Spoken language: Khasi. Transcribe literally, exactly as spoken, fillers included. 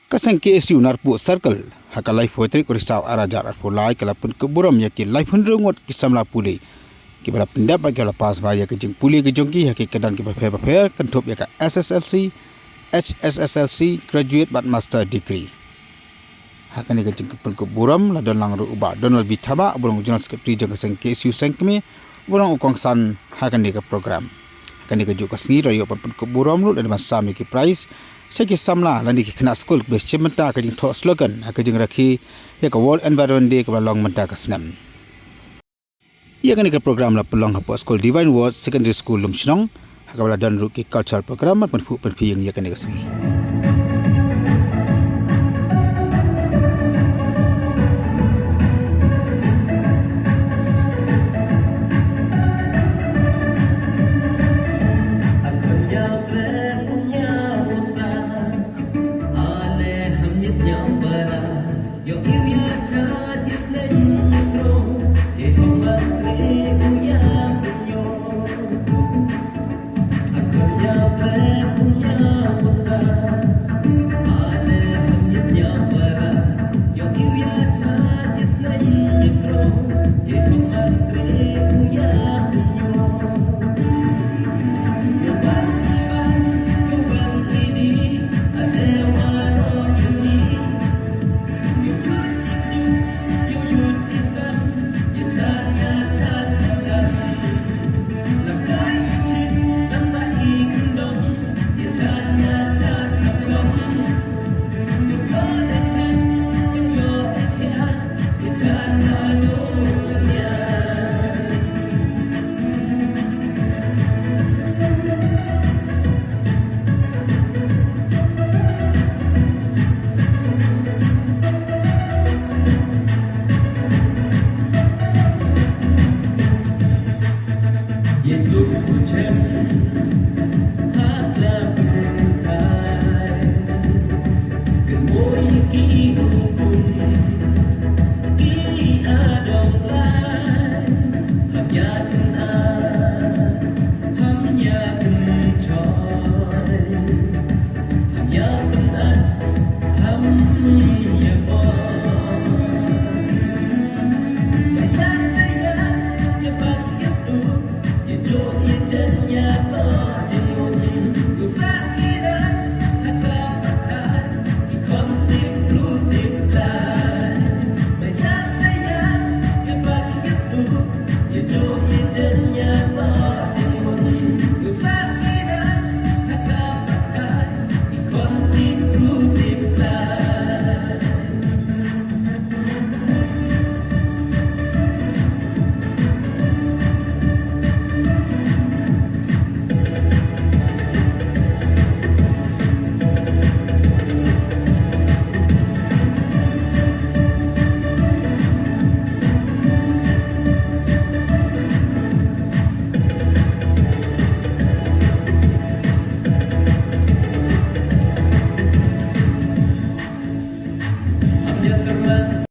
Ka seng K S U Narpuh Circle, ha ka laiphew tarik u Risaw arhajar arphew lai, ka la pynkup burom ïa ki laiphew hynriew ngut ki samla pule kiba la pyndep bad kiba la pass bha ïa ka jingpule ka jong ki ha ki kyrdan kiba pher bapher, kynthup ïa ka S S L C, H S S L C, Graduate bad Master Degree. Ha kane ka jingpynkup burom la don lang ruh u Bah Donald V Thabah, uba long u General Secretary jong ka seng K S U Sengkmie, uba long u kongsan ha kane ka program. Ha kane kajuh ka sngi ruh la ïoh ban pynkup burom ruh lane ban sam ïa ki prize sha ki samla lane ki khynnah skul kiba shim bynta ka jingthoh slogan ha ka jingrakhe ïa ka World Environment Day kaba la long mynta ka snem. Ïa kane ka program la pynlong hapoh skul Divine Word Secondary School, Lumshnong, ha kaba la don ruh ki cultural program ban pynphuh pynphieng ïa kane ka sngi.